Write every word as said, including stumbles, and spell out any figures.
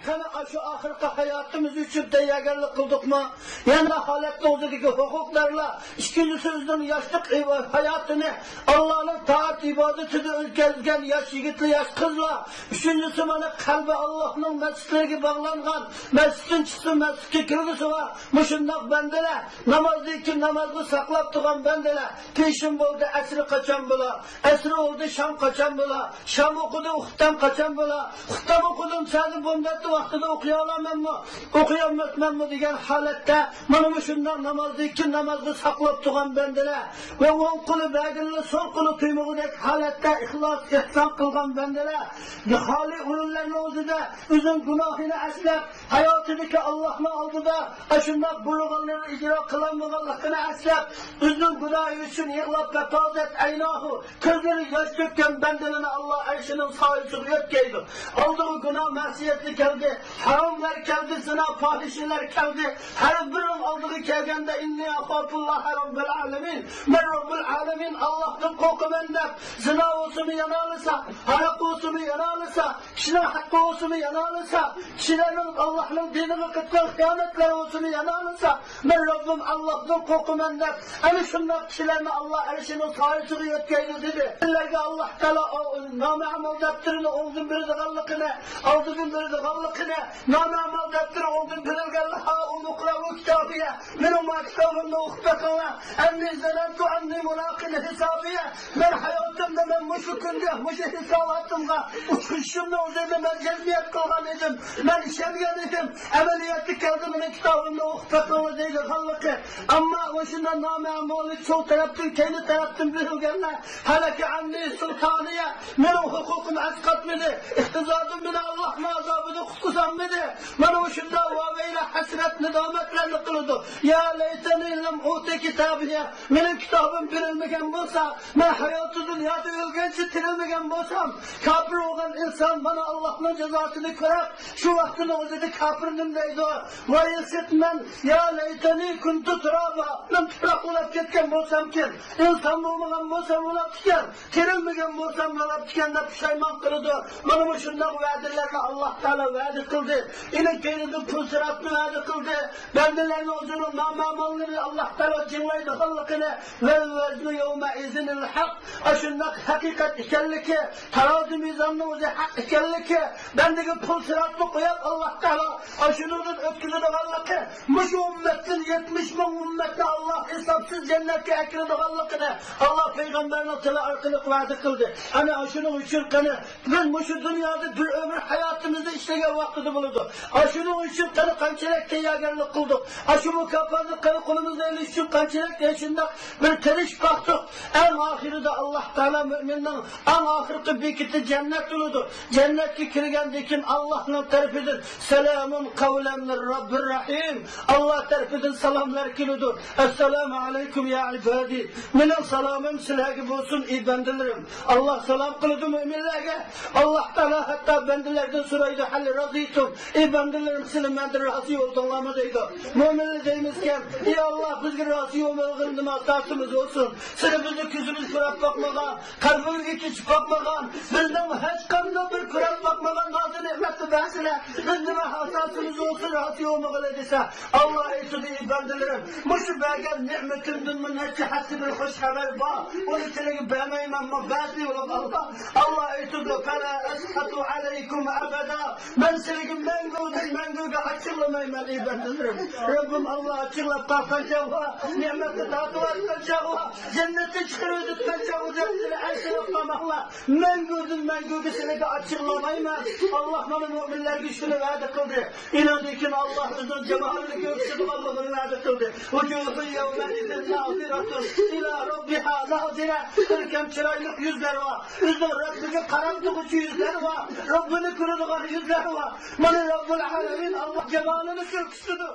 قېنى، ئاشۇ ئاخىرقى ھاياتىمىز ئۈچۈن تەييارگەرلىك قىلدۇقمۇ؟ يەنە ھالەتنىڭ ئۆزىدىكى ھوقۇقلارلا، ئىككىنچىسى ئۆزىنىڭ ياشلىق ئىبا-، ھاياتىنى ئاللانىڭ تائەت ئىبادىتىدە ئۆتكۈزگەن ياش يىگىتلەر، ياش قىزلار، ئۈچىنچىسى مانا قەلبى ئاللانىڭ مەسچىتلىرىگە باغلانغان، مەسچىتتىن چىقسا مەسچىتكە كىرگۈسىلا مۇشۇنداق بەندىلەر، نامازدىن كېيىن نامازنى ساقلاپ تۇرغان بەندىلەر، پېشىن بولدى، ئەسرى قاچان بولا؟ ئەسرى بولدى، شام قاچان بولا؟ شام ئوقۇدى، خۇپتان قاچان بولا؟ خۇپتان ئوقۇدۇم، سەدە بومبەتتە ۋاقتىدا ئوقۇيالامەنمۇ، ئوقۇيالماسمەنمۇ دېگەن ھالەتتە، مانا مۇشۇنداق نامازدىن كېيىن نامازنى ساقلاپ تۇرغان بەندىلەر ۋە ئوڭ قولى بەرگىنىلا سول قولى تۇيمىغۇدەك ھالەتتە ئىخلاس، ئېھسان قىلغان بەندىلەر خالىي ئورۇنلارنىڭ ئۆزىدە ئۆزىنىڭ گۇناھىنى ئەسلەپ، ھاياتىدىكى ئاللاھنىڭ ئالدىدا ئاشۇنداق بۇيرۇغانلىرىنى ئىجرا قىلالمىغانلىقىنى ئەسلەپ، ئۆزىنىڭ گۇناھى ئۈچۈن يىغلاپ، فَفَاضَتْ عَيْنَاهُ، كۆزلىرى ياش تۆككەن بەندىلەرنى ئاللا ئەرشىنىڭ سايىسىغا يۆتكەيدۇ. ئالدىغا گۇناھ مەسىيەتلىرى كەلدى، ھاراملار كەلدى، زىنا، پاھىشىلەر كەلدى. ھەر بىرىنىڭ ئالدىغا كەلگەندە، «إِنِّي أَخَافُ اللَّهَ رَبَّ الْعَالَمِينَ، مەن رەببۇل ئالەمىن ئاللاھتىن قورقىمەن» دەپ، زىنا بولسىمۇ يانالىسا، ھاراق بولسىمۇ يانالىسا، كىشىنىڭ ھەققى بولسىمۇ يانالىسا، كىشىلەرنىڭ ئاللاھنىڭ دىنىغا قىلغان خىيانەتلەر بولسىمۇ يانالىسا، مەن رەببىم ئاللاھتىن قورقىمەن دەپ، ئەنە شۇنداق كىشىلەرنى ئاللا ئەرشىنىڭ سايىسىغا يۆتكەيدۇ دېدى. سىلەرگە ئاللا تائالا ئو-، نامە ئەمەل دەپتىرىنى ئوڭدىن بېرىدىغانلىقىنى، ئالدىدىن بېرىدىغانلىقىنى، نامە ئەمەل دەپتىرى ئوڭدىن بېرىلگەنلەر، ھاؤم اقرءوا كتابيه، مېنىڭ ما كىتابىمنى ئوقۇپ بېقىڭلار. أَنِّي ظَنَنتُ أَنِّي مُلَاقٍ حِسَابِيَهْ، مەن ھاياتىمدا مەن مۇشۇ كۈنگە، مۇشۇ ھېساباتىمغا ئۇچرىشىشىمنىڭ ئۆزىدە مەن جەزم قىلغان ئىدىم، مەن ئىشەنگەن ئىدىم. ئەمەلىيەتتە كەلدى، مېنىڭ كىتابىمنى ئوقۇپ بېقىڭلار دەيدىغانلىقى. ئەمما مۇشۇنداق نامەمۇلى سول تەرەپتىن، كەينى تەرەپتىن بېرىلگەنلەر، ھەلەكە ئەننى سۇلتانىيە، مېنىڭ ھوقۇقۇم ئەسقاتمىدى، ئىقتىزادىم مېنى ئاللاھنىڭ ئازابىدىن قۇتقۇزالمىدى. مانا مۇشۇنداق ۋاۋەيلە ھەسرەت نادامەتلەرنى قىلىدۇ. يا لەيتەنى لەم ئۇتە كىتابىيە، مېنىڭ كىتابىم بېرىلمىگەن بولسا، مەن ھاياتىي دۇنيادا ئۆلگەنچە تىرىلمىگەن بولسام، كاپىر بولغان ئىنسان مانا ئاللاھنىڭ جازاسىنى كۆرۈپ، شۇ ۋاقىتنىڭ ئۆزىدە كاپىر نېمە دەيدۇ؟ ۋاي سىت مەن، يا لەيتەنى كۇنتۇ تۇرابا، مەن تۇپراق بولاپ كەتكەن بولسامكىن، ئىنسان بولمىغان بولسام بولاپتىكەن، تىرىلمىگەن بولسام بولاپتىكەن دەپ پۇشايمان قىلىدۇ. مانا مۇشۇنداق ۋەدىلەرنى ئاللاھ تائالا ۋەدە قىلدى. ئېنىڭ كەينىدىن پۇل سىراتنى ۋەدە قىلدى. بەندىلەرنىڭ ئۆزىنىڭ نامەمۇللىرىنى ئاللاھ تائالا جىڭلايدىغانلىقىنى، ۋەل ۋەزنۇ يەۋمەئىزىنىل ھەق، ئاشۇنداق ھەقىقەت ئىكەنلىكى، تارازۇ مىزاننىڭ ئۆزى ھەق ئىكەنلىكى، بەندىگە پۇل سىراتنى قويۇپ، ئاللاھ تائالا ئاشۇنىڭدىن ئۆتكۈزىدىغانلىقى، مۇشۇ ئۈممەتتىن يەتمىش مىڭ ئۈممەتنى ئاللاھ ھېسابسىز جەننەتكە ئەكىرىدىغانلىقىنى ئاللاھ پەيغەمبەرنىڭ تىلى ئارقىلىق ۋەدە قىلدى. ئەنە ئاشۇنىڭ ئۈچۈن قېنى، بىز مۇشۇ دۇنيادا بىر ئۆمۈر ھاياتىمىزنى ئىشلىگەن ۋاقتىدا بولىدۇ. ئاشۇنىڭ ئۈچۈن قېنى قانچىلىك تەييارگەرلىك قىلدۇق؟ ئاشۇ مۇكاپاتنى قېنى قولىمىزغا ئېلىش ئۈچۈن قانچىلىك شۇنداق بىر تىرىشىپ باقتۇق؟ ئەڭ ئاخىرىدا ئاللاھ تائالا مۆمىننىڭ ئەڭ ئاخىرقى بېكىتى جەننەت بولىدۇ. جەننەتكە كىرگەندىن كېيىن ئاللاھنىڭ تەرىپىدىن سالامۇن قەۋلەن مىن رەببىر رەھىم، ئاللاھ تەرىپىدىن سالاملار كېلىدۇ. ئەسسالامۇ ئەلەيكۇم يا ئىبادى، مېنىڭ سالامىم سىلەرگە بولسۇن، ئى بەندىلىرىم. ئاللاھ سالام قىلىدۇ مۆمىنلەرگە. ئاللاھ تائالا ھەتتا بەندىلەردىن سورايدۇ، ھەل رەزىتۇم، ئى بەندىلىرىم، سىلەر مەندىن رازى بولدۇڭلارمۇ دەيدۇ. مۆمىنلەر دەيمىزكەن، ئى ئاللاھ، بىزگە رازى بولمىغىنىڭ نېمە ئاساسىمىز بولسۇن؟ سېنى بىزنىڭ كۆزىمىز كۆرۈپ باقمىغان، قەلبىمىزگە كېچىپ باقمىغان، بىزنىڭ ھېچقانداق بىر كۆرۈپ باقمىغان نازۇ نېمەتنى بەرسىلە، بىز نېمە ھاساسىمىز بولسۇن، رازى بولمىغىلى دېسە، ئاللاھ ئېيتىدۇ، ئى بەندىلىرىم، مۇشۇ بەرگەن نېمىتىمدىنمۇ نەچچە ھەسسە بىر خۇش خەۋەر بار، ئۇنى سىلەرگە بەرمەيمەنمۇ، بەردى ئۇلۇغ ئاللاھ. ئاللاھ ئېيتىدۇ، فەلا ئەسخەتۇ ئەلەيكۇم ئەبەدا، مەن سىلەرگە مەڭگۈدىن مەڭگۈگە ئاچچىقلىمايمەن، ئى بەندىلىرىم. رەببىم ئاللاھ ئاچچىقلاپ قالغان چاغدا، نېمەتنى تارتىۋاتقان چاغدا، جەننەتتىن چىقىرىۋېتىدىغان چاغدا، سىلەر ئەنسىرەپ قالماڭلار. مەڭگۈدىن مەڭگۈگە سىلەرگە ئاچچىقلىمايمەن. ئاللاھ مانا مۆمىنلەرگە شۇنى ۋەدە قىلدى. ئىناندىن كېيىن ئاللاھ ئۆزىنىڭ جامالىنى كۆرسىتىدىغانلىقىنى ۋەدە قىلدى. ۋۇجۇھۇن يەۋمەئىزىن نازىرەتۇن ئىلا رەببىھا نازىرە. كۆركەم چىرايلىق يۈزلەر بار. ئۆزىنىڭ رەببىگە قاراپ تۇرغۇچى يۈزلەر بار. رەببىنى كۆرىدىغان يۈزلەر بار. مانا رەببۇل ئالەمىن ئاللاھ جامالىنى كۆرسىتىدۇ.